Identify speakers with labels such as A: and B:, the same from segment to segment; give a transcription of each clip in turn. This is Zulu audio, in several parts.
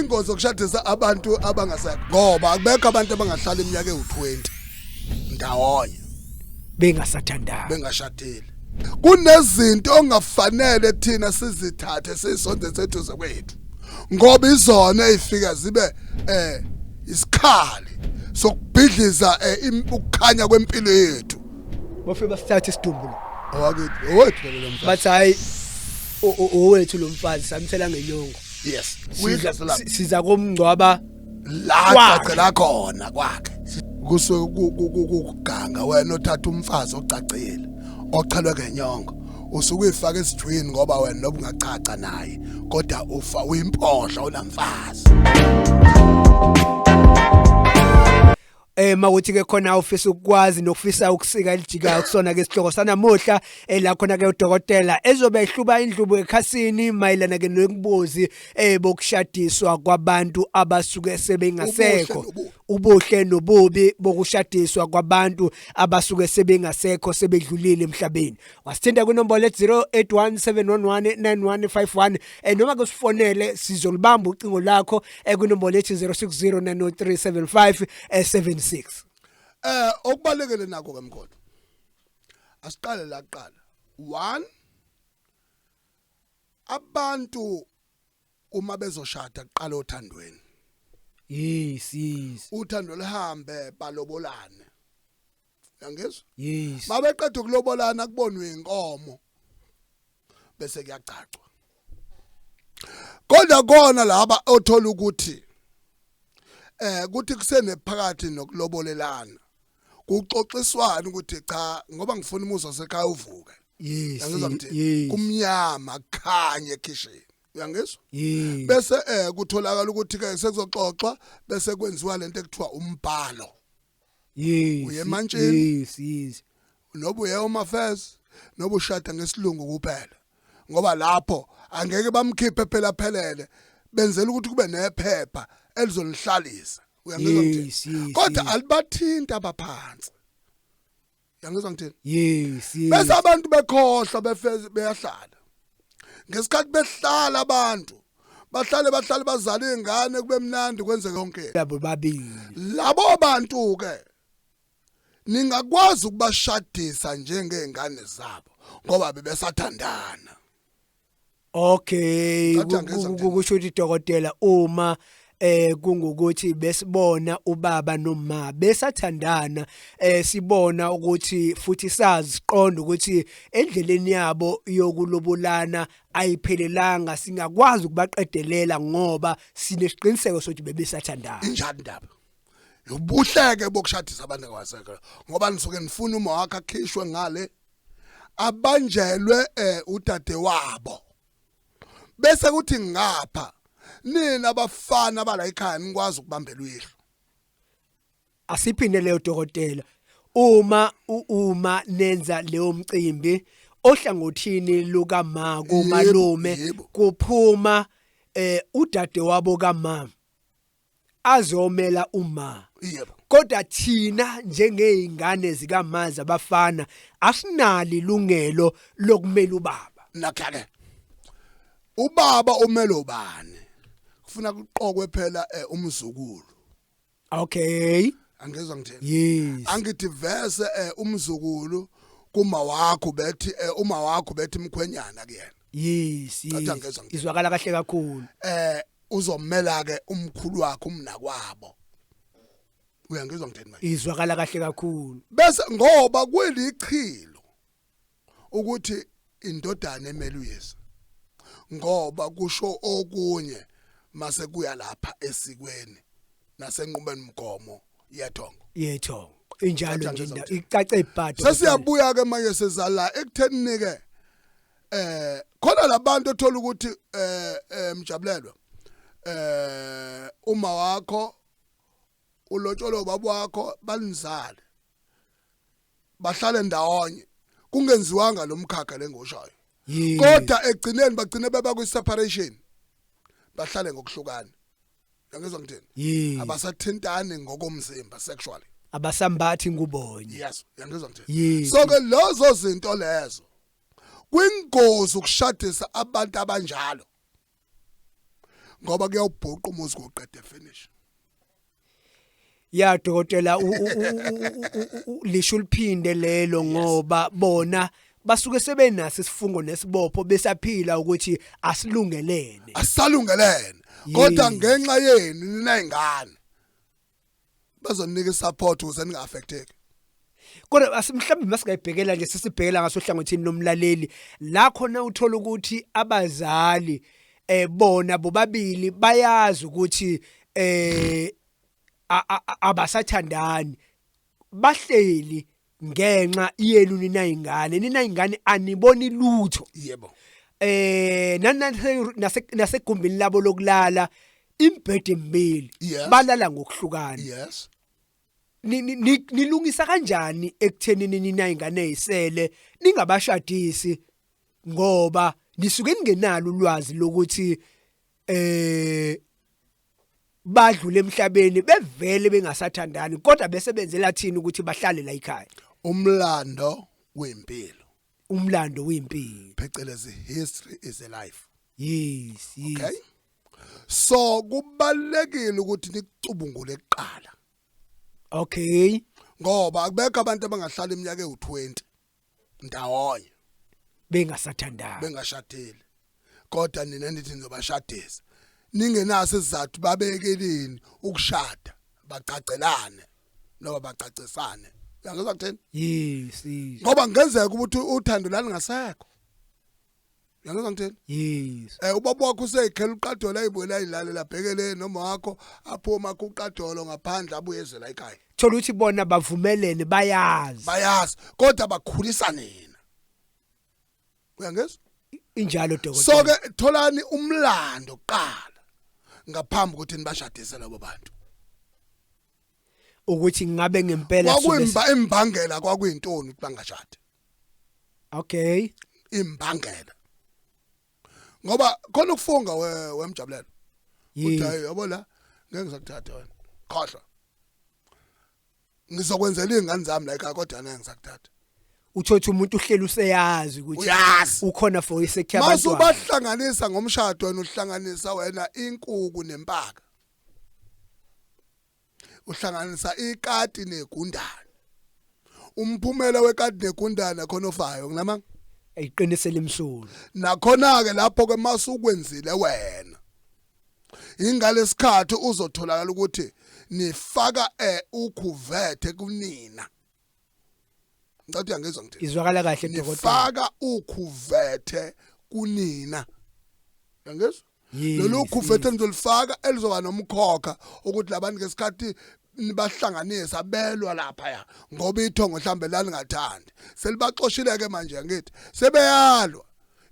A: Ingozi yokushadisa abantu abangasekho, ngoba akubekho abantu abangahlala iminyaka ewu20 ndawonye
B: bengasathandani,
A: bengashadile. Kunezinto ongafanele thina sizithathe sisonde seduze kwethu, ngoba izona ezifika zibe isikhali sokubhidliza ukukhanya kwempilo yethu.
B: Bafike basithathe isidumbu lo.
A: Owakithi, owethu lo mfazi.
B: Bathi hayi, owethu lo mfazi, samthela ngenyongo.
A: Yes.
B: Siza komngcwaba
A: la cacela khona kwakhe. Kusuke kuganga wena othatha umfazi ocacile ochelwe ngenyongo, usuke uyifaka esijwini ngoba wena noba ungacaca naye kodwa ufa uyimpohlo unamfazi.
B: Makuthi ke khona ufisa ukwazi nokufisa ukusika elijikayo kusona ke isihloko sanamuhla, la khona ke udokotela ezobe ehluba indlubu ekhasini mayelana ke nokubuzi bokushadiswa kwabantu abasuke sebengasekho, ubuhle nobubi bokushadiswa kwabantu abasuke sebengasekho, sebedlulile emhlabeni. Wasithinta kwinombolo 0817119151, noma ke usifonele, sizolibamba ucingo lakho kwinombolo ethi 06090375 76.
A: Okubalekele nakho ke mkhulu, asiqale la kuqala. 1, abantu uma bezoshada kuqala othandweni.
B: Yes.
A: Uthando lihambe, balobolane, uyangizwa?
B: Yes.
A: Mabeqeda ukulobolana, kubonwe inkomo, bese kuyacacwa. Kodwa kona laba othola ukuthi kuthi kusenephakathi nokulobolelana, kuxoxiswana ukuthi cha, ngoba ngifuna umuzi wasekhaya uvuke. Uyangizwa ngithini?
B: Yes.
A: Kumnyama khanye ekhishini, uyangizwa?
B: Yes.
A: Bese kutholakala ukuthi ke sekuzoxoxwa, bese kwenziwa lento ekuthiwa umbhalo. Uye emantshini?
B: Yes.
A: Noba uye umafez, noba ushada ngesilungu kuphela, ngoba lapho angeke bamkhiphe phela phelele, benzela ukuthi kube nephepha elizonihlalisa, uyangizwa ngithini?
B: Yes.
A: Kodwa alibathinta abaphansi, uyangizwa ngithini?
B: Yes.
A: Bese abantu bekhohlwa, befeze beyahlala. Ngesikhathi behlala abantu bahlale bahlale, bazale ingane, kube mnandi, kwenzeke yonke.
B: Labo babili.
A: Labo bantu ke ningakwazi ukubashadisa njengezingane zabo ngoba bebesathandana.
B: Okay.
A: Ngathi angezwa ngithini.
B: Kusho ukuthi dokotela, uma kungukuthi besibona ubaba noma besathandana, sibona ukuthi futhi sazi, siqonda ukuthi endleleni yabo yokulobolana ayiphelelanga, singakwazi ukubaqedelela ngoba sinesiqiniseko sokuthi bebesathandana.
A: Injani indaba yobuhleke bokushadisa abantu abasekho? Ngoba nisuke nifuna uma wakhe akhishwe ngale, abanjelwe udade wabo, bese kuthi ngapha nina abafana bala ekhaya nikwazi ukubambela uyihlo.
B: Asiphinde leyo dokotela. Uma nenza leyo mcimbi ohlangothini lukama komalume, kuphuma udade wabo kamama azomela uma. Kodwa thina njengezingane zikamazi abafana asinalo ilungelo lokumela ubaba.
A: Nakho ke, ubaba umele ubani? Kufuna kuqokwe phela umzukulu. Angizwa ngithini?
B: Yes.
A: Angithi vese umzukulu kuma wakho bethi uma wakho bethi mkhwenyana kuyena. Cha, angizwa ngithini.
B: Izwakala kahle kakhulu.
A: Uzomela ke umkhulu wakhe, umnakwabo, uyangizwa ngithini manje?
B: Izwakala kahle kakhulu.
A: Bese ngoba kwelichilo ukuthi indodana emele uyise, ngoba kusho okunye mase kuya lapha esikweni nasenqubeni mgomo yethongo.
B: Yethongo injalo
A: Cha,
B: nje
A: angizwa
B: indawo
A: ngithini.
B: icace ibhado.
A: Sesiyabuya ke manje, sezala ekutheni ke khona labantu othola ukuthi mjabulelwa, uma wakho ulotsholwa ubaba wakho, banizale, bahlale ndawonye, kungenziwanga lo mkhakha lengoshayo, kodwa egcineni bagcine beba kwi separation, bahlale ngokuhlukana, uyangizwa ngithini?
B: Yes.
A: Abasathintani ngokomzimba, sexually.
B: Abasambathi ngubonye.
A: Yes, uyangizwa ngithini?
B: Yes.
A: So ke lezo zinto lezo kwingozi ukushadisa abantu abanjalo. Ngoba kuyawubhuqa umuzi kuqede finish.
B: Ya dokotela, lisho liphinde lelo, ngoba bona basuke sebenaso isifungo nesibopho besaphila ukuthi asilungelene.
A: Asalungelene, kodwa ngenxa yenu ninayingane bazonika isupport ukuze ninga-affecteki.
B: Kodwa asimhlawumbe masingayibhekela nje, sisibhekela ngasohlangothini lomlaleli la khona, uthola ukuthi abazali bona bobabili bayazi ukuthi abasathandani, bahleli ngenxa yenu ninayingane, ninayingane aniboni lutho. Nasegumbini labo lokulala imbhede emibili, balala ngokuhlukana. Nilungisa kanjani ekuthenini ninayingane ezisele ningabashadisi, ngoba nisuke ningenalo ulwazi lokuthi badlule emhlabeni bevele bengasathandani, kodwa besebenzela thina ukuthi bahlale la ekhaya?
A: Umlando wempilo.
B: Umlando wempilo.
A: Phecelezi, history is a life.
B: Yes.
A: Okay, so kubalekile ukuthi nikucubungule kuqala. Ngoba akubekho abantu abangahlala iminyaka ewu20 ndawonye
B: bengasathandani,
A: bengashadile, kodwa nina nithi nizobashadisa ningenaso isizathu. Babekeleni ukushada, bacacelane noma bacacisane. Uyangizwa kuthini?
B: Yes.
A: Ngoba kungenzeka ukuthi uthando lalingasekho. Uyangizwa ngithini?
B: Yes.
A: Ubaba wakho useyikhela uqadolo, ayibuyela ayilalela bhekele noma wakho aphuma uqadolo ngaphandle, abuye ezela ekhaya.
B: Thola ukuthi bona bavumelene, bayazi.
A: Bayazi, kodwa bakhulisa nina. Uyangizwa?
B: Injalo, dokotela.
A: So ke tholani umlando kuqala ngaphambi kokuthi nibashadise labo bantu.
B: Ukuthi ngabe ngempela
A: Kwakuyimba imbangela kwakuyintoni ukuthi bangashadi? Imbangela. Ngoba khona ukufunga wemjabulelo. Uthi hayi, yabo la ngeke ngisakuthatha wena. Khohlwa. Ngizokwenzela izingane zami la ekhaya, kodwa ngeke ngisakuthatha.
B: Uthothi umuntu uhleli useyazi ukuthi
A: Uyazi.
B: ukhona for isekhe
A: Mase
B: abantwana.
A: ubahlanganisa ngomshado, wena uhlanganisa wena inkuku nempaka. Uhlanganisa ikati negundane. Umphumela wekati negundane khona ofayo nginamanga.
B: Ayiqinisele imsulu.
A: Nakhona ke lapho ke masukwenzile wena, ingalesikhathi uzotholakala ukuthi nifaka ukhuvethe kunina. Ngicela uyangizwa ngithini?
B: Izwakala kahle, dokotela.
A: Nifaka ukhuvethe kunina. Uyangizwa?
B: Yes.
A: Lolu khuvethe nizolifaka elizoba nomkhokha ukuthi labantu ngesikhathi nibahlanganisa belwa lapha ya, ngoba ithongo mhlambe lalingathandi, selibaxoshile ke manje, angithi sebeyalwa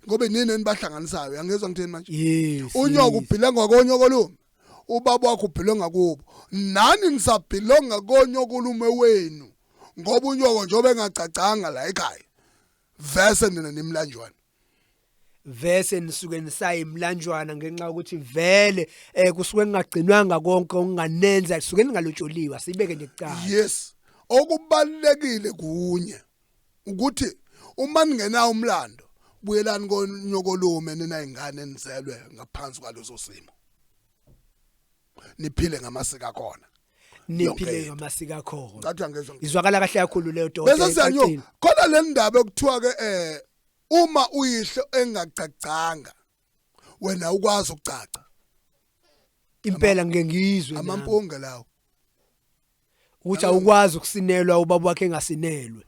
A: ngoba nini enibahlanganisayo. Uyangizwa ngithini manje?
B: Yes.
A: Unyoko ubhile ngakonyoko lume, ubaba wakho ubhile ngakubo, nani nisabhile ngakonyoko lume wenu, ngoba unyoko njengoba engacacanga la ekhaya vese nina nimlanjwana.
B: Vese nisuke nisayimlanjwana ngenxa yokuthi vele kusuke kungagcinwanga konke okunganenza, kusuke ningalotsholiwe, sibeke nje kucala.
A: Yes, okubalekile kunye ukuthi uma ningenawo umlando, buyelani konyokolume nina ingane enizelwe ngaphansi kwaleso simo, niphile ngamasiko akhona.
B: Niphile
A: into.
B: Ngamasiko akhona.
A: Ngathi angezwa.
B: Izwakala kahle kakhulu leyo, dokotela.
A: Bese siyanyo
B: Icacile.
A: Khona le ndaba ekuthiwa ke uma uyihlo engacacanga, wena ukwazi ukucaca.
B: Impela ngike ngizwe nami.
A: Amampunge lawo.
B: Ukuthi awukwazi ukusinelwa ubaba wakhe engasinelwe.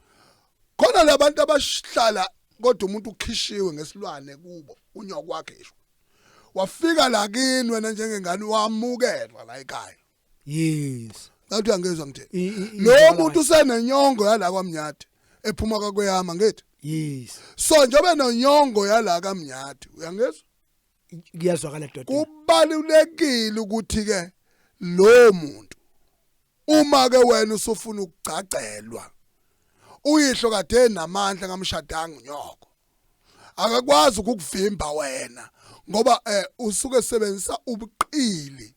A: Khona labantu abahlala kodwa umuntu ukhishiwe ngesilwane kubo, unyoko wakhe isho, wafika la kini wena njengengane wamukelwa la ekhaya. Ngathi uyangizwa ngithini? Lo
B: Izwakala
A: muntu
B: kahle.
A: usenenyongo yala kwaMnyathi ephuma kwakweyama, ngithi?
B: Yes.
A: So njengoba nonyongo yala kaMnyathi, uyangizwa?
B: Kuyazwakala, dokotela.
A: Kubalulekile ukuthi ke lo muntu, uma ke wena usufuna ukugcagcelwa, uyihlo kade namandla ngamshadanga unyoko, akakwazi ukukuvimba wena, ngoba usuke sebenzisa ubuqili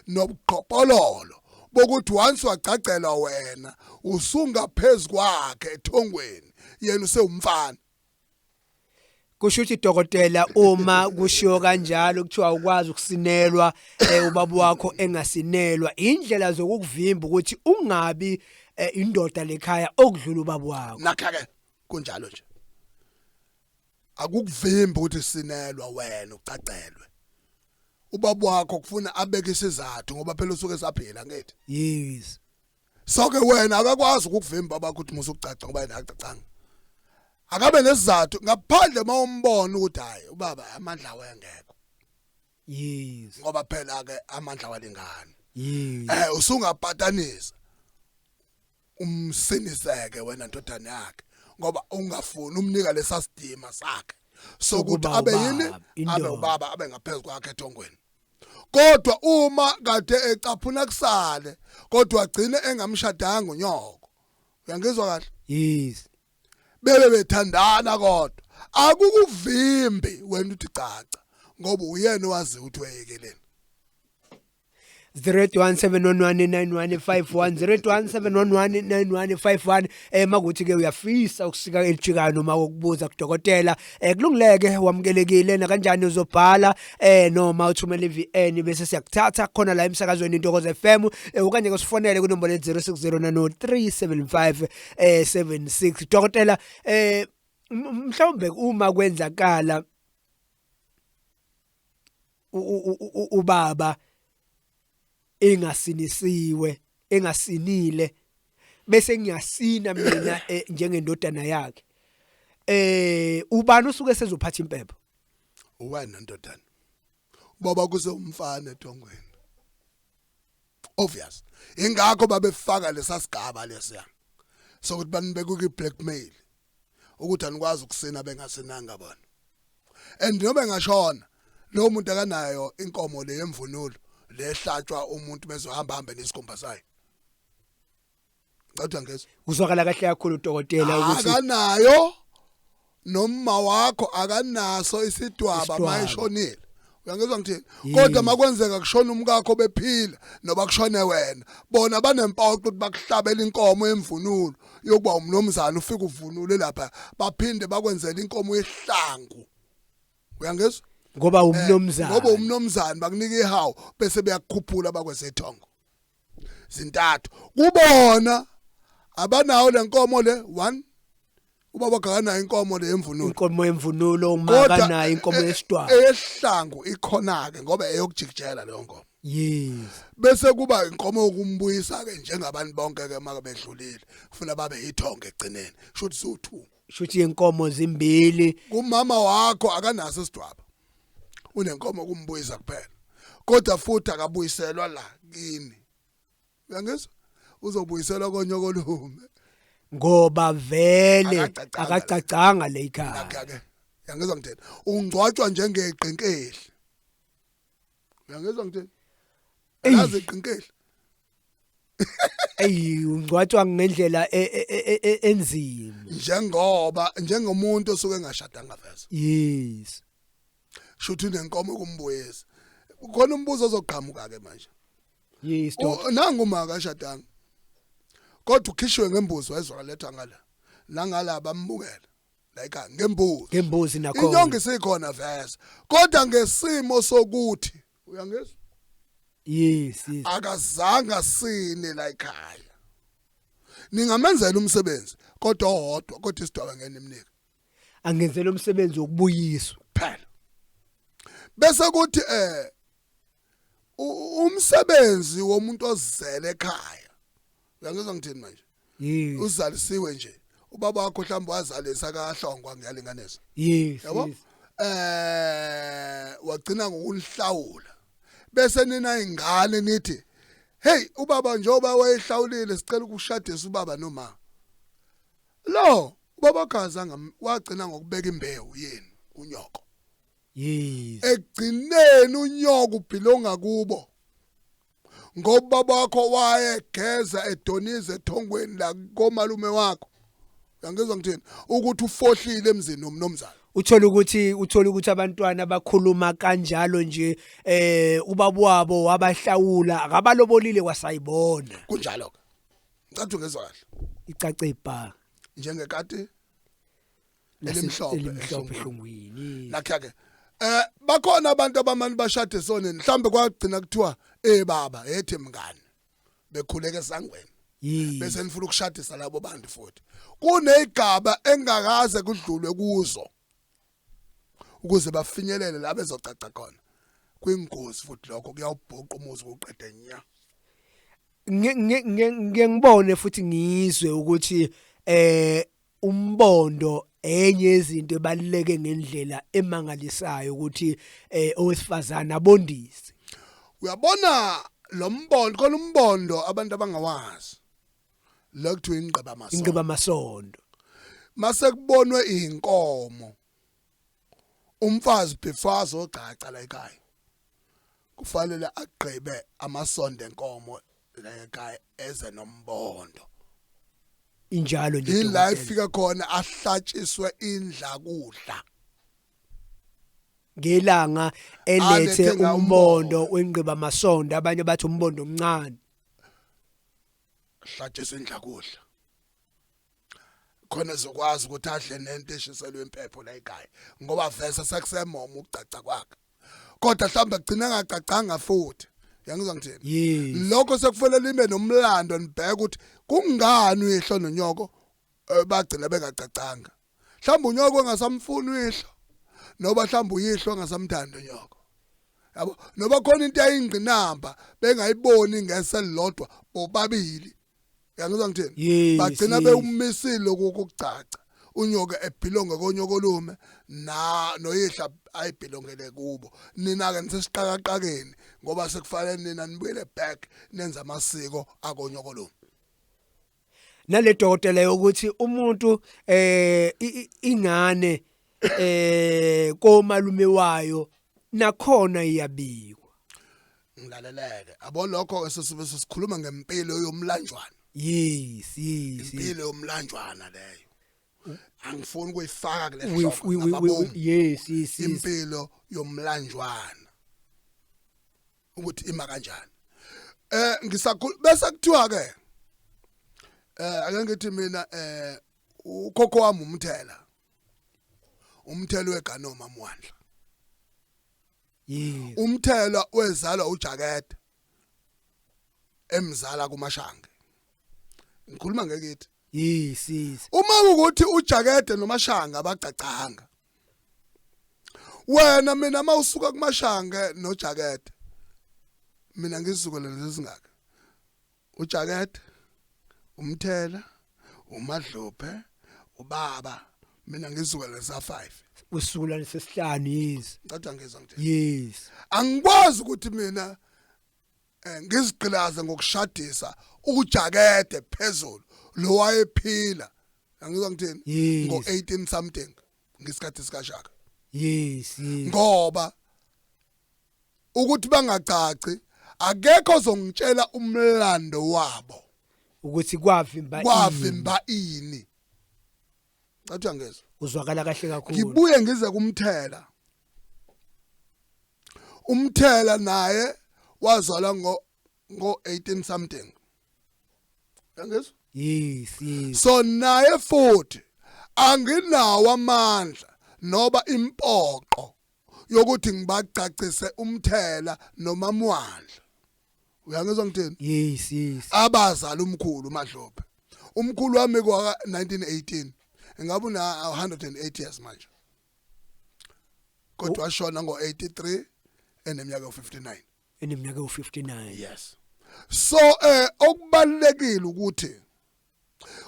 A: nobuqhophololo bokuthi once wagcagcelwa wena usungaphezulu kwakhe ethongweni, yena usewumfana.
B: Kusho ukuthi dokotela uma kushiwo kanjalo kuthiwa ukwazi ukusinelwa ubaba wakho engasinelwa indlela zokukuvimba ukuthi ungabi indoda lekhaya okudlula ubaba wakho.
A: Nakha ke kunjalo nje. Akukuvimbi ukuthi sinelwa wena ucacelwe. Ubaba wakho kufuna abeke isizathu ngoba phela usuke esaphila ngithi.
B: Yes.
A: So ke wena akakwazi ukukuvimba babakho ukuthi musa ukucaca ngoba yena akacacanga. Akabe nesizathu ngaphandle mawumbona ukuthi hayi ubaba amandla wengekho.
B: Yes.
A: Ngoba phela ke amandla walingani.
B: Yes.
A: Usungapatanisa. Umsiniseke wena ndodana yakhe ngoba ungafuni umnika lesasidima sakhe sokuthi abe yini abe ubaba abe ngaphezulu kwakhe ethongweni. Kodwa uma kade ecaphuna kusale kodwa agcine engamshadanga unyoko. Uyangizwa kahle?
B: Yes.
A: Bebe bethandana kodwa akukuvimbi wena uthi caca ngoba uyena owazi ukuthi uyekeleni.
B: 0817119151 0817119151 makuthi ke uyafisa ukusika elijikayo noma ukubuza kudokotela kulungileke wamukelekile na kanjani uzobhala noma uthumele iVN bese siyakuthatha khona la emsakazweni Intokozo FM okanye ke sifonele kunombolo 06090375 76. Dokotela, mhlawumbe uma kwenzakala ubaba engasinisiwe engasinile bese ngiyasina mina njengendodana yakhe, ubani usuke sezophatha impepho?
A: Uwena ndodana. Ubaba kuse umfana ethongweni. Obvious. Ingakho babefaka lesasigaba lesiya sokuthi banibeke ku blackmail ukuthi anikwazi ukusina bengasinanga bona. And noma engashona lo muntu akanayo inkomo le yemvunulo lehlatshwa umuntu bezohamba hambe nesikhumba sayo. Ngicela ngezwe.
B: Uzwakala kahle kakhulu dokotela
A: ukuthi akanayo noma wakho akanaso isidwaba mayishonile. Uyangizwa ngithini? Kodwa makwenzeka kushona umkakho bephila noba kushone wena, bona banempoqo ukuthi bakuhlabele inkomo emvunulo yokuba umnomzana ufike uvunule lapha, baphinde bakwenzele inkomo yehlangu. Uyangizwa?
B: Ngoba umnomzana.
A: Ngoba umnomzana bakunika ihawu bese beyakukhuphula bakwenze ithongo. Zintathu. Kubona abanawo lenkomo le 1 ubaba gakanayo inkomo le yemvunulo.
B: Inkomo yemvunulo uma kanayo inkomo yesidwaba.
A: Eyehlangu ikhona ke ngoba eyokujikijela leyo nkomo.
B: Yes.
A: Bese kuba inkomo yokumbuyisa ke njengabantu bonke ke maka bedlulile. Kufuna babe ithongo egcineni. Shuthi su2.
B: Shuthi inkomo zimbili.
A: Kumama wakho akanaso isidwaba. Unenkomo kumbuyisa kuphela. Kodwa futhi akabuyiselwa la kini. Uyangizwa? Uzobuyiselwa konyokolume.
B: Ngoba vele akacacanga le ikhaya.
A: Ke. Uyangizwa ngithini? Ungcwatshwa njengeqinkehli. Uyangizwa ngithini? Yazi iqinkehli.
B: Ey, ungcwatshwa ngendlela enzima.
A: Njengoba njengomuntu osuke engashadanga vese.
B: Yes.
A: Shuthi unenkomo kumbuyisa. Khona umbuzo ozoqhamuka ke manje.
B: Yes,
A: nangu uma akashadanga. Kodwa ukhishwe ngembuzi wayezwaletha ngala. Nangala bambukela. Like ngembuzi.
B: Ngembuzi nakhona.
A: Inyongo isikhona vese. Kodwa ngesimo sokuthi uyangizwa?
B: Yes, yes.
A: Akazange sine la ekhaya. Ningamenzela umsebenzi kodwa owodwa kodwa isidwaba ngeke nimnike.
B: Angenzela umsebenzi wokubuyiswa
A: kuphela. Bese kuthi umsebenzi womuntu ozele ekhaya. Uyangizwa ngithini manje?
B: Yes.
A: Uzalisiwe nje. Ubaba wakho mhlawumbe wazalisa kahlongwa ngiyalinganisa.
B: Yes.
A: Yabo? Wagcina ngokunihlawula. Bese nina ingane nithi hey ubaba njengoba wayehlawulile sicela ukushadisa ubaba noma. Lo ubaba gaza wagcina ngokubeka imbewu yenu unyoko.
B: Yes.
A: Egcineni unyoko ubhilonga kubo. Ngoba baba wakho wayegeza edonize ethongweni la komalume wakho. Uyangizwa ngithini? Ukuthi ufohlile emzini nomnomzana.
B: Uthola ukuthi abantwana bakhuluma kanjalo nje ubaba wabo wabahlawula akabalobolile kwasayibona.
A: Kunjalo ke. Ngicela ungezwa kahle.
B: Icace ibha.
A: Njengekati Elimhlophe
B: elimhlophe ehlungwini.
A: Nakho ke bakhona abantu abamani bashade soneni, mhlambe kwagcina kuthiwa baba ethi mngani bekhuleka esangweni, bese nifuna ukushadisa labo bantu. Futhi kunezigaba engakaze kudlulwe kuzo ukuze bafinyelele la bezocaca khona. Kwingozi futhi lokho, kuyawubhuqa umuzi kuqede nya.
B: Ngike ngibone futhi ngizwe ukuthi umbondo enye izinto ebaluleke ngendlela emangalisayo ukuthi owesifazana abondise.
A: Uyabona lo mbondo, khona umbondo abantu abangawazi lo kuthiwa ingqeba masondo.
B: Ingqeba masondo.
A: Mase kubonwe inkomo, umfazi before azogcaca la ekhaya kufanele agqibe amasondo enkomo la ekhaya, eze nombondo.
B: Injalo nje.
A: Ila
B: Dokotela.
A: Ifika khona ahlatshiswe indla kudla.
B: Ngelanga elethe
A: Alethe nga
B: umbondo
A: umbondo.
B: wengqiba masondo, abanye bathi umbondo omncane.
A: Hlatshiswe indla kudla khona ezokwazi ukuthi adle nento eshiselwe impepho la ekhaya, ngoba vese sekusemoma ukucaca kwakhe, kodwa mhlawumbe kugcina engacacanga futhi. Yangizwa ngithini?
B: Yes.
A: Lokho sekufanele ibe nomlando, nibheke ukuthi kungani uyihlo nonyoko bagcina bengacacanga. Mhlawumbe unyoko engasamfuni uyihlo, noba mhlawumbe uyihlo engasamthandi unyoko, yabo, noba khona into ayingqinamba bengayiboni ngeselilodwa bobabili. Yangizwa ngithini?
B: Yes.
A: Bagcina bewumisile ukucaca, unyoka ebhilonge konyokolume na noyihla ayibhilongele kubo. Nina ke nisesiqakaqakeni, ngoba sekufanele nina nibuyele back nenze amasiko akonyokolume.
B: Nale dokotela yokuthi umuntu ingane komalume wayo nakhona iyabikwa.
A: Ngilaleleke abo, lokho ke sesibe sesikhuluma ngempilo yomlanjwana.
B: Yes.
A: Impilo yomlanjwana leyo angifuni ukuyifaka kule hloko ngamabomu.
B: Yes.
A: Impilo yomlanjwana ukuthi ima kanjani, ngisakhulu bese kuthiwa ke ake ngithi mina ukhokho wami umthela, umthelo weganoma Mwandla. Umthela wezalwa uJakede emzala kuMashange, ngikhuluma ngekithi.
B: Yes.
A: Uma ukuthi uJakede noMashanga abacacanga, wena mina mawusuka kuMashange noJakede, mina ngisizukulwane sesingaka: uJakede, umthela, uMadlophe, ubaba, mina ngisizukulwane sa 5.
B: Usukulwane sesihlanu, yes.
A: Ngicela ngizwa ngithi angikwazi ukuthi mina ngizigqilaze ngokushadisa uJakede phezulu lo wayephila, angizwa ngithini, ngo 18 something ngesikhathi sikaShaka.
B: Yes.
A: Ngoba ukuthi bangacaci, akekho ozongitshela umlando wabo
B: ukuthi kwavimba ini.
A: Kwavimba ini? Cathi angezwa.
B: Uzwakala kahle kakhulu.
A: Ngibuye ngize kumthela. Umthela naye wazalwa ngo 18 something, yangizwa?
B: Yes.
A: So naye futhi anginawo amandla noba impoqo yokuthi ngibacacise umthela noma Mwandla. Uyangizwa ngithini?
B: Yes.
A: Abazali umkhulu Madlophe, umkhulu wami kwa 1918, engabe una 108 years manje, kodwa washona ngo83 eneminyaka yo59.
B: Eneminyaka u59.
A: Yes. So okubalekile ukuthi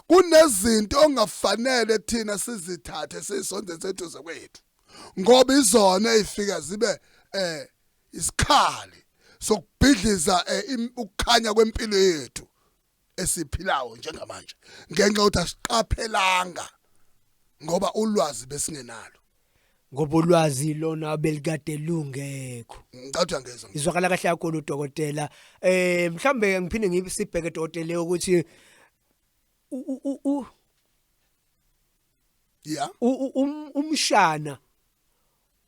A: kunezinto ongafanele thina sizithathe sisonde seduze kwethu, ngoba izona ezifika zibe isikhali sokubhidliza ukukhanya kwempilo yethu esiphilayo njengamanje, ngenxa yokuthi asiqaphelanga, ngoba ulwazi besingenalo.
B: Ngoba ulwazi lona belikade lungekho.
A: Ngicatha ngezwe.
B: Izwakala kahle kakhulu udokotela. Mhlambe ngiphinde ngisibheke dokotela ukuthi u umshana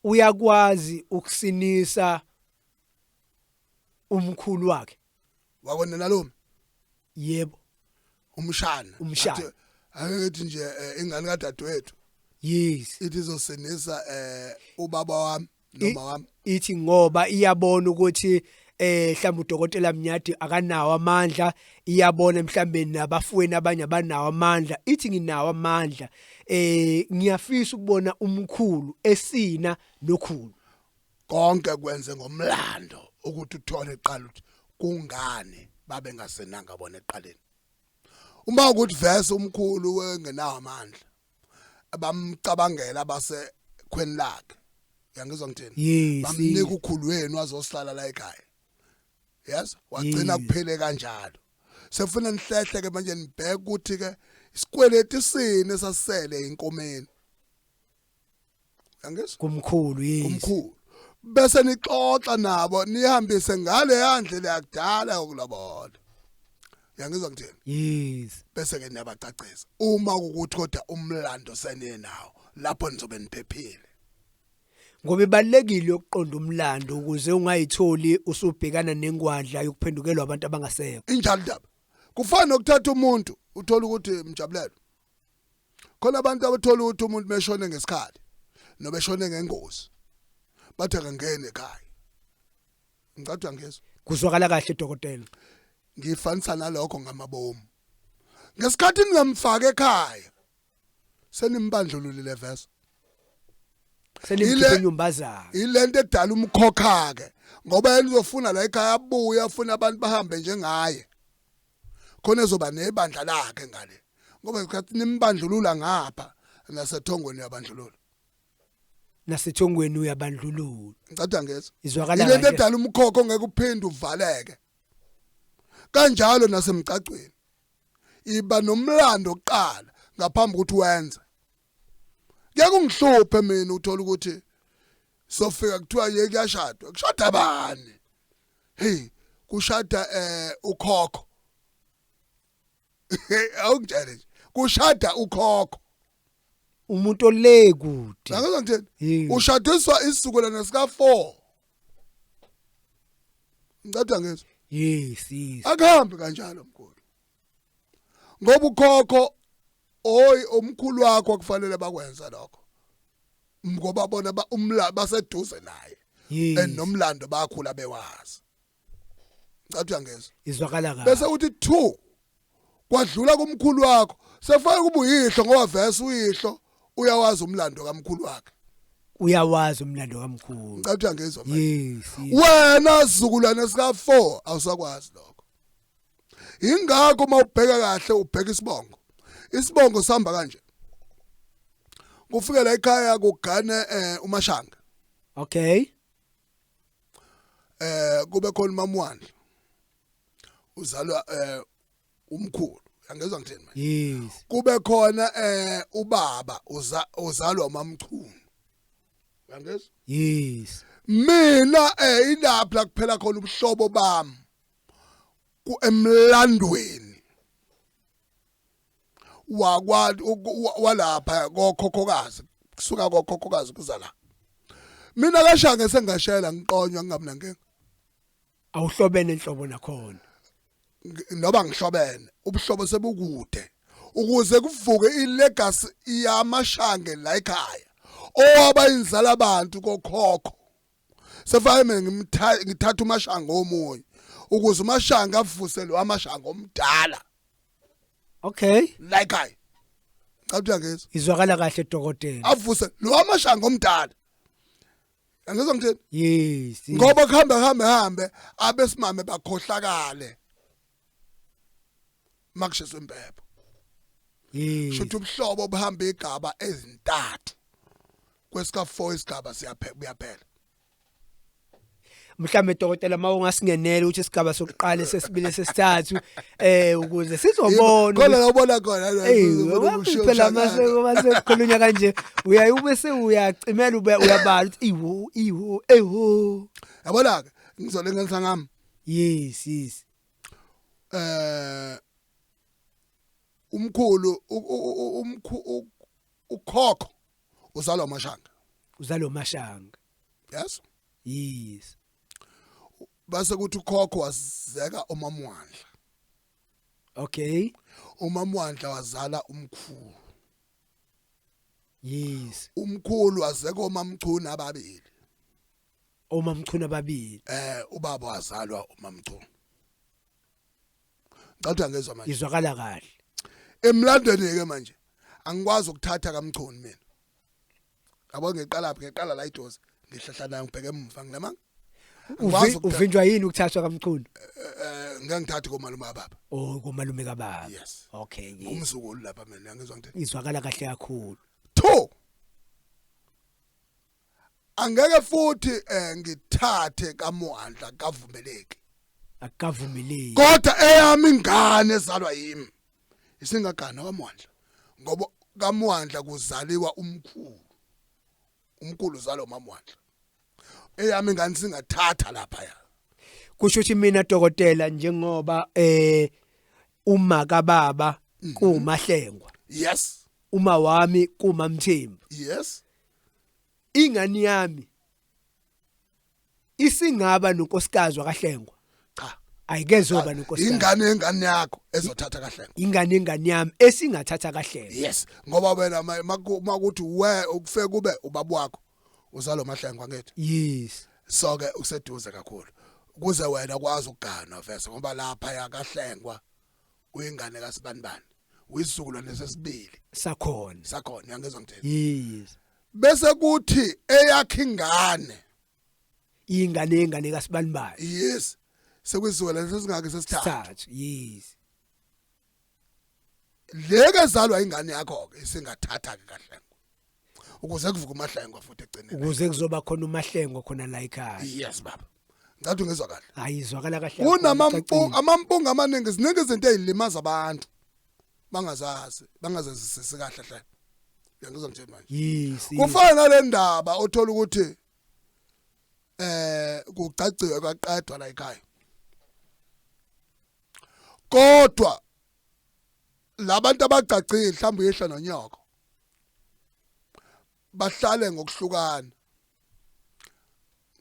B: uyakwazi ukusinisa umkhulu wakhe.
A: Wabona nalomi?
B: Yebo.
A: Umshana.
B: Umshana.
A: Ake ngithi nje ingane kadadewethu.
B: Yes.
A: Ithi izosinisa ubaba wami noma wami.
B: Ithi ngoba iyabona ukuthi mhlawumbe udokotela Mnyadi akanawo amandla, iyabona mhlambe nabafuweni abanye abanawo amandla, ithi nginawo amandla, ngiyafisa ukubona umkhulu esina nokhulu.
A: Konke kwenze ngomlando ukuthi uthole eqala ukuthi kungani babengasenanga bona eqaleni. Uma ukuthi verse umkhulu wengenawo amandla bamcabangela base khweni lakhe, uyangizwa ngithini?
B: Yes.
A: Bamnika ukhulu wenu azosihlala la ekhaya, yes, wagcina kuphele kanjalo. Sefuna nihlehle ke manje nibheke ukuthi ke isikweleti sini esasele inkomeni, uyangizwa?
B: Kumkhulu, yes.
A: Kumkhulu, bese nixoxa nabo nihambise ngale yandlela yakudala yokulobola, uyangizwa ngithini?
B: Yes.
A: Bese ke niyabacacisa uma ukuthi kodwa umlando senenawo lapho nizobe niphephile.
B: Ngoba ibalekile ukuqonda umlando ukuze ungayitholi usubhekana nengwadla yokuphendukelwa abantu abangasekho.
A: Injalo indaba. Kufana nokuthatha umuntu uthola ukuthi mjabulelo khona abantu abathola ukuthi umuntu meshone ngesikhathi noma eshone ngengozi bathi akangene ekhaya. Ngicatha ngezwe.
B: Kuzwakala kahle dokotela.
A: Ngifanisa nalokho ngamabomu. Ngesikhathi ningamfaka ekhaya senimbandlululile verse.
B: Senimkhiphe inyumbazana.
A: Ilento edala umkhokha ke ngoba yena uzofuna la ekhaya abuye afuna abantu bahambe njengaye. Khona ezoba nebandla lakhe ngale. Ngoba ngesikhathi nimbandlulula ngapha nasethongweni uyabandlulula.
B: Nasethongweni uyabandlulula.
A: Ngicatha ngezwe.
B: Izwakala
A: Ilento
B: kahle.
A: edala umkhokha ongeke uphinde uvaleke. Kanjalo nasemcacweni. Iba nomlando oqala ngaphambi ukuthi wenze. Kuye kungihluphe mina uthola ukuthi sofika kuthiwa ye kuyashadwa. Kushada bani? Hey, kushada ukhokho. Awungitshele nje. Kushada ukhokho.
B: Umuntu ole kude.
A: Angizwa ngithini?
B: Yes.
A: Ushadiswa isizukulwane sika 4. Ngicatha ngezwe.
B: Yes.
A: Akuhambi kanjalo mkhulu. Ngoba ukhokho oy omkhulu wakho akufanele bakwenza lokho. Ngoba bona umla baseduze naye.
B: Yes.
A: And nomlando bakhula bewazi. Ngicatha ngezwe.
B: Izwakala kahle.
A: Bese uthi 2 kwadlula kumkhulu wakho sefake kuba uyihlo ngoba verse uyihlo uyawazi umlando kamkhulu wakhe.
B: Uyawazi umlando kamkhulu.
A: Ngicatha ngezwe manje.
B: Yes.
A: Wena sizukulwane sika 4 awusakwazi lokho. Ingakho mawubheka kahle ubheka isibongo. Isibongo sihamba kanje. Kufike la ekhaya kugane uMashanga.
B: Okay.
A: Kube khona uMamwandla. Uzalwa umkhulu. Angizwa ngithini manje.
B: Yes.
A: Kube khona ubaba uzalwa uMamchunu. Uyangizwa?
B: Yes.
A: Mina ilapha la kuphela khona ubuhlobo bami ku emlandweni wakwa walapha kokhokhokazi kusuka kokhokhokazi kuza la. Mina kashange sengashela ngiqonywa ngingabi nankinga.
B: Awuhlobene enhlobo nakhona.
A: Noba ngihlobene ubuhlobo sebukude ukuze kuvuke ilegacy yamashange la ekhaya owaba inzala abantu kokhokho. Sefake mina ngithatha umashange omunye ukuze umashange avuse lo amashange omdala.
B: Okay.
A: La ekhaya. Ngicabanga uyangizwa.
B: Izwakala kahle dokotela.
A: Avuse lo amashange omdala. Angizwa ngithini?
B: Yes.
A: Ngoba kuhambe hambe hambe abesimame bakhohlakale. Makushiswa impepho.
B: Yes.
A: Shuthu ubuhlobo obuhamba igaba ezintathu. Kwesika 4 isigaba siyaphela.
B: Mhlambe dokotela mawungasingenela ukuthi isigaba sokuqala sesibili sesithathu ukuze sizobona.
A: Khona la ubona khona.
B: Phela mase mase kukhulunywa kanje uyaye ube sewuyacimela ube uyabala ukuthi iwo iwo ewo.
A: Yabona ke ngizolenganisa ngami.
B: Yes yes.
A: Umkhulu ukhokho uzalwa uMashanga.
B: Uzalwa uMashanga.
A: Yes.
B: Yes.
A: Base kuthi ukhokho wazeka uMamwandla.
B: Okay.
A: uMamwandla wazala umkhulu.
B: Yes.
A: Umkhulu wazeka omamchunu ababili.
B: Omamchunu ababili.
A: Ubaba wazalwa umamchunu. Ngicela ngezwa manje.
B: Izwakala kahle.
A: Emlandweni ke manje angikwazi ukuthatha kaMchunu mina. Yabo ngiqala phi ngiqala la idozi ngihlahla nayo ngibheke emuva ngilamanga.
B: Uvinjwa yini ukuthathwa kaMchunu?
A: Ngeke ngithathe komalume kababa.
B: Oh komalume kababa.
A: Yes.
B: Okay. Yes.
A: Umzukulu lapha mina ngizwa ngithi.
B: Izwakala kahle kakhulu.
A: 2 Angeke futhi ngithathe kaMwandla kavumeleki.
B: Akavumeleki.
A: Kodwa eyami ingane ezalwa yimi isingagana kaMwandla ngoba kaMwandla kuzaliwa umkhulu. Umkhulu uzalwa uMamwandla. Eyami ingane singathatha lapha ya.
B: Kusho ukuthi mina dokotela njengoba uma kababa kumahlengwa.
A: Yes.
B: Uma wami kumaMthembu.
A: Yes.
B: Ingane yami isingaba nonkosikazi wakaHlengwa.
A: Cha.
B: Ayikezoba nonkosikazi.
A: Ingane yengane yakho ezothatha kaHlengwa.
B: Ingane yengane yami esingathatha kaHlengwa.
A: Yes, ngoba wena makuthi we ukufike kube ubaba wakho uzalwa uMahlengwa ngithi.
B: Yes.
A: So ke useduze kakhulu. Kuze wena kwazi ukuganwa vese ngoba lapha yakaHlengwa uyingane kaSibanibani. Uyisizukulwane sesibili
B: sakhona.
A: Sakhona uyangizwa ngithini?
B: Yes.
A: Bese kuthi eyakhe ingane
B: ingane yengane kaSibanibani.
A: Yes. Sekuyizukulwane sesingaki sesithathu.
B: Yes.
A: Leke zalwa ingane yakho ke isingathatha ke kahle. Ukuze kuvuke uMahlengwa futhi egcineni.
B: Ukuze kuzoba khona uMahlengwa khona la ekhaya.
A: Yes baba. Ngathi ungizwa kahle.
B: Hayi izwakala kahle.
A: Kunamampunga amampunga amaningi ziningi izinto ezilimaza abantu. Bangazazi, bangazazisisi kahle hle. Uyangizwa nje manje.
B: Yes.
A: Kufana nale ndaba othola ukuthi kugcagciwe kwaqedwa la ekhaya. Kodwa labantu abagcagcile mhlawumbe uyehla nonyoko bahlale ngokuhlukana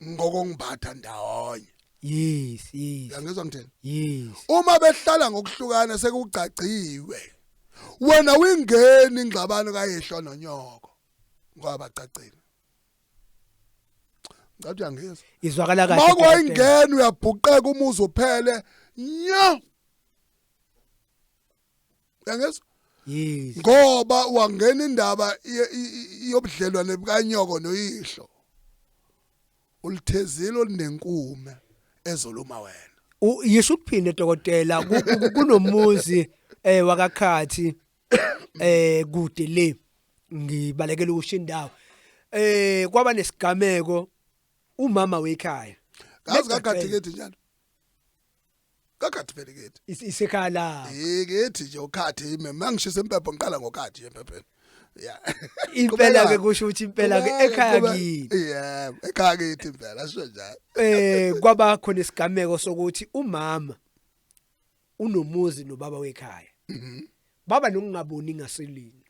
A: ngokongibatha ndawonye.
B: Yes, yes.
A: Uyangizwa ngithini?
B: Yes.
A: Uma behlala ngokuhlukana sekugcagciwe wena uyingeni ingxabano kayehlo nonyoko ngoba bagcagcile. Ngathi uyangizwa.
B: Izwakala kahle.
A: Makwayingena uyabhuqeka umuzi uphele nya. Uyangizwa?
B: Yes.
A: Ngoba wangena indaba yobudlelwane bukanyoko noyihlo. Ulithezile olunenkume ezoluma wena.
B: Yisho ukuphinde dokotela kunomuzi wakakhathi kude le ngibalekela ukusho indawo. Kwaba nesigameko umama wekhaya.
A: Kazi kakhathi kethi njalo. Kakhathi phela kethi.
B: Isekhaya la.
A: Kethi nje ukhathi ime mangishisa impepho ngiqala ngokhathi empepheni. Yeah.
B: Impela ke kusho ukuthi impela ke ekhaya kini.
A: Yebo, ekhaya kithi impela sho njalo.
B: Kwaba khona isigameko sokuthi umama unomuzi nobaba wekhaya. Baba nokungaboni ngaselinye.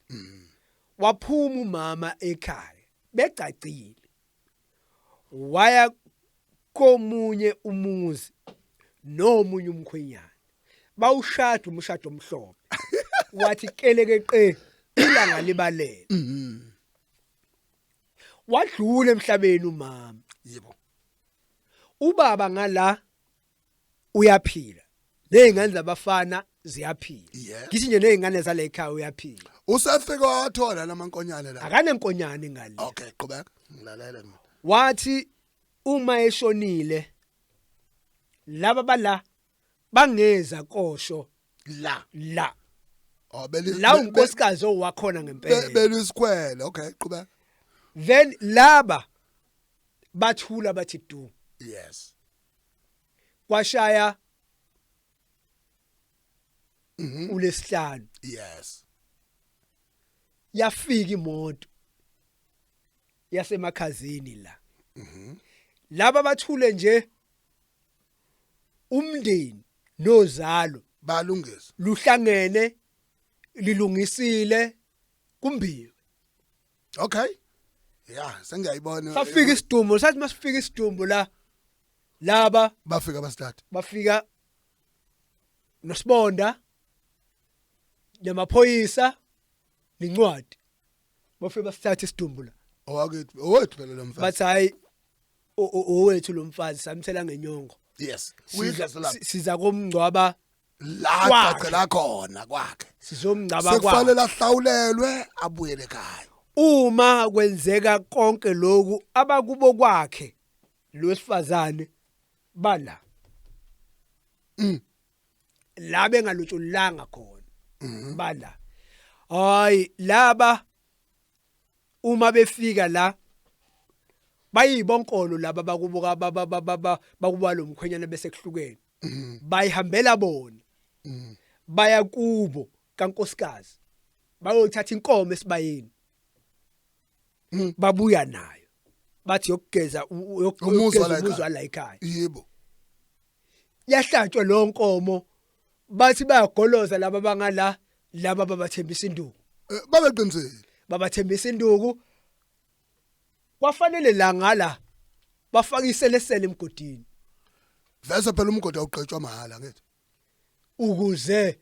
B: Waphuma umama ekhaya begcagcile. Waya komunye umuzi nomunye umkhwenyana. Bawushada umshado omhlophe. Wathi kelekeqe ilanga libalele. Wadlula emhlabeni umama.
A: Yebo.
B: Ubaba ngala uyaphila. Nezingane zabafana ziyaphila. Ngithi nje nezingane zale ekhaya uyaphila.
A: Usefika wathola lamankonyane la.
B: Akanenkonyane ngale.
A: Okay, qhubeka. Ngilalele mina.
B: Wathi uma eshonile laba bala bangeza kosho
A: la
B: la.
A: Oh beli
B: la unkosikazi owakhona ngempela.
A: Belisikhwele. Okay, qhubeka.
B: Then laba bathula bathi du.
A: Yes.
B: Kwashaya ulesihlanu.
A: Yes.
B: Yafika imoto yasemakhazini la. Laba bathule nje umndeni nozalo
A: balungisa
B: luhlangene lilungisile kumbiwe.
A: Okay. Yeah, sengiyayibona.
B: Safika isidumbu, sathi masifika isidumbu la laba
A: bafika abasithathu.
B: Bafika noSibonda namaphoyisa nencwadi. Bafike basithatha isidumbu la.
A: Owakithi, owethu phela lo mfazi.
B: Bathi hayi, owethu lo mfazi, samthela ngenyongo.
A: Yes.
B: Siza
A: Uyidla selapha.
B: Siza komngcwaba
A: La
B: kwakhe.
A: cacela khona kwakhe.
B: Sizomngcwaba
A: Sekufanele
B: kwakhe.
A: ahlawulelwe abuyele ekhaya.
B: Uma kwenzeka konke lokhu, abakubo kwakhe lo wesifazane bala la bengalotshulanga khona, bala hayi laba uma befika la bayibonkolo laba bakubuka bakuba lo mkhwenyana, bese kuhlukene bayihambela bona, baya kubo kankosikazi, bayothatha inkomo esibayeni, babuya nayo, bathi yokugeza
A: Umuzi
B: yokugeza
A: wala
B: umuzi
A: ekhaya.
B: wala ekhaya. Yahlatshwa lo nkomo, bathi bayagoloza laba bangala, laba babathembisa induku.
A: Babeqinisile.
B: Babathembisa induku, kwafanele la ngala bafaka iselesele emgodini.
A: Vese phela umgodi awugqetshwa mahala ngithi.
B: Ukuze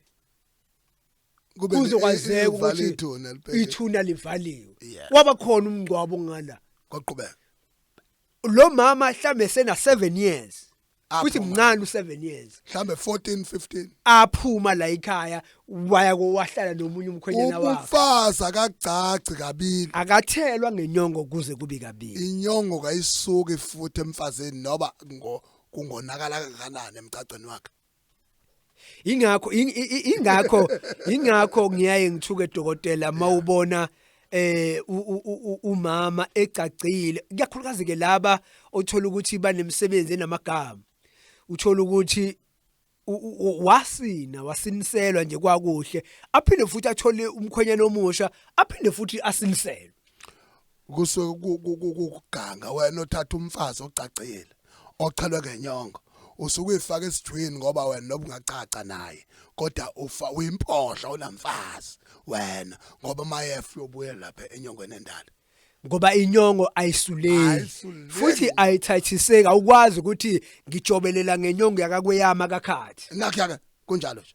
A: Kube
B: kuzokwazeka
A: uvale
B: ukuthi
A: ithuna libheke.
B: Ithuna livaliwe.
A: Yeah.
B: Kwaba khona umngcwabo ngala.
A: Kwaqhubeka.
B: Lo mama mhlambe sena 7 years futhi
A: Aphuma.
B: mncane u7 years.
A: Mhlambe 14 15.
B: Aphuma la ekhaya, waya kowahlala nomunye umkhwenyana wakhe.
A: Umfazi akagcagci kabili.
B: Akathelwa ngenyongo kuze kube kabili.
A: Inyongo kayisuki futhi emfazini noba kungonakala kangakanani emcacweni wakhe.
B: Ingakho ngiyaye ngithuke, dokotela, mawubona umama egcagcile, kuyakhulukazi ke laba othola ukuthi banemsebenzi enamagama, uthola ukuthi wasina wasiniselwa nje kwakuhle, aphinde futhi athole umkhwenyana omusha, aphinde futhi asiniselwe.
A: Kusuke kuganga wena othatha umfazi ocacile ochelwe ngenyongo, usuke uyifaka esijwini, ngoba wena noba ungacaca naye kodwa ufa uyimpohla unamfazi wena, ngoba mayefa uyobuya lapha enyongweni endala.
B: Ngoba inyongo ayisuleki.
A: Ayisuleki.
B: Futhi ayithathiseki, awukwazi ukuthi ngijobelela ngenyongo yakakweyama kakhathi.
A: Nakho ke kunjalo nje.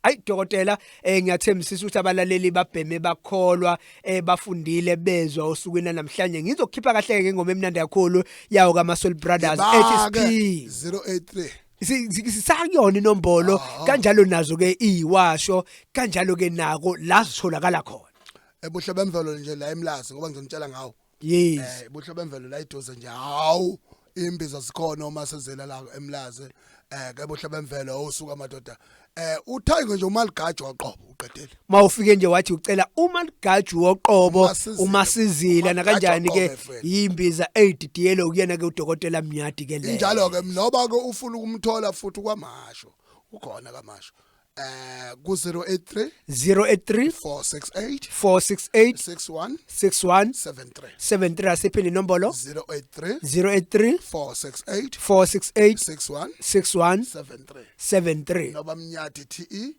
B: Ayi dokotela, ngiyathembisa ukuthi abalaleli babheme bakholwa, bafundile, bezwa osukwini namhlanje. Ngizokhipha kahle ngengoma emnandi kakhulu yawo kaMasol Brothers
A: Ba-ke,
B: HSP.
A: 083.
B: Sisakuyona inombolo kanjalo, nazo ke iwasho kanjalo ke, nako la sitholakala khona.
A: Ebuhle bemvelo nje la eMlazi, ngoba ngizonitshela ngawo. Buhle bemvelo la iduze nje, hawu, imbiza zikhona uma sezela la eMlazi. Ke buhle bemvelo usuka madoda, uthayinge nje umaligajo waqobo, uqedile.
B: Mawufike nje wathi ucela umaligaju woqobo.
A: Umasizile.
B: Umasizila nakanjani ke.
A: Umaligaju woqobo,
B: Yimbiza eyididiyelo kuyena ke udokotela Mnyadi ke le.
A: Injalo ke, noba ke ufuna ukumthola futhi kwamasho, ukhona kamasho ku 083
B: 083
A: 468
B: 468
A: 61
B: 61
A: 73.
B: 73. Asiphinde inombolo.
A: 083
B: 083
A: 468
B: 468
A: 61
B: 61
A: 73.
B: 73.
A: Noba mnyadi te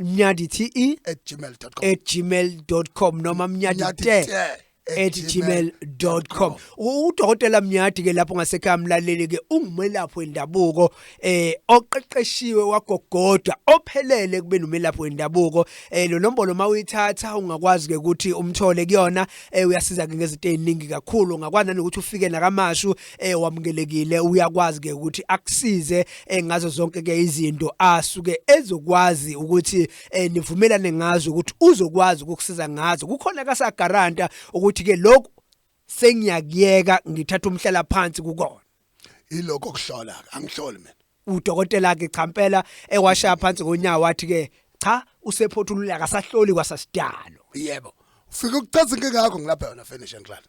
B: Mnyadi te
A: @gmail.com.
B: @gmail.com, noma mnyadi
A: Mnyadi
B: te
A: te
B: @gmail.com. Udokotela Mnyadi ke lapho ngasekhaya, mlaleli ke, ungumelaphi wendabuko oqeqeshiwe wagogoda ophelele kube nomelaphi wendabuko. Lo nombolo mawuyithatha ungakwazi ke ukuthi umthole kuyona. Uyasiza ke ngezinto eziningi kakhulu, ungakwazi nokuthi ufike nakamashu, wamukelekile, uyakwazi ke ukuthi akusize ngazo zonke ke izinto asuke ezokwazi ukuthi nivumelane ngazo ukuthi uzokwazi ukukusiza ngazo. Kukhona kasagaranta ukuthi ke lokhu sengiyakuyeka, ngithatha umhlala phansi kukona.
A: Ilokho kuhlola ke, angihloli mina.
B: Udokotela ke cha impela ewashaya phansi ngonyawo, wathi ke cha, usephothulula, akasahloli kwasasidalo.
A: Yebo, ufike ukuchaza inkinga yakho, ngilapha yona, finish and klaar.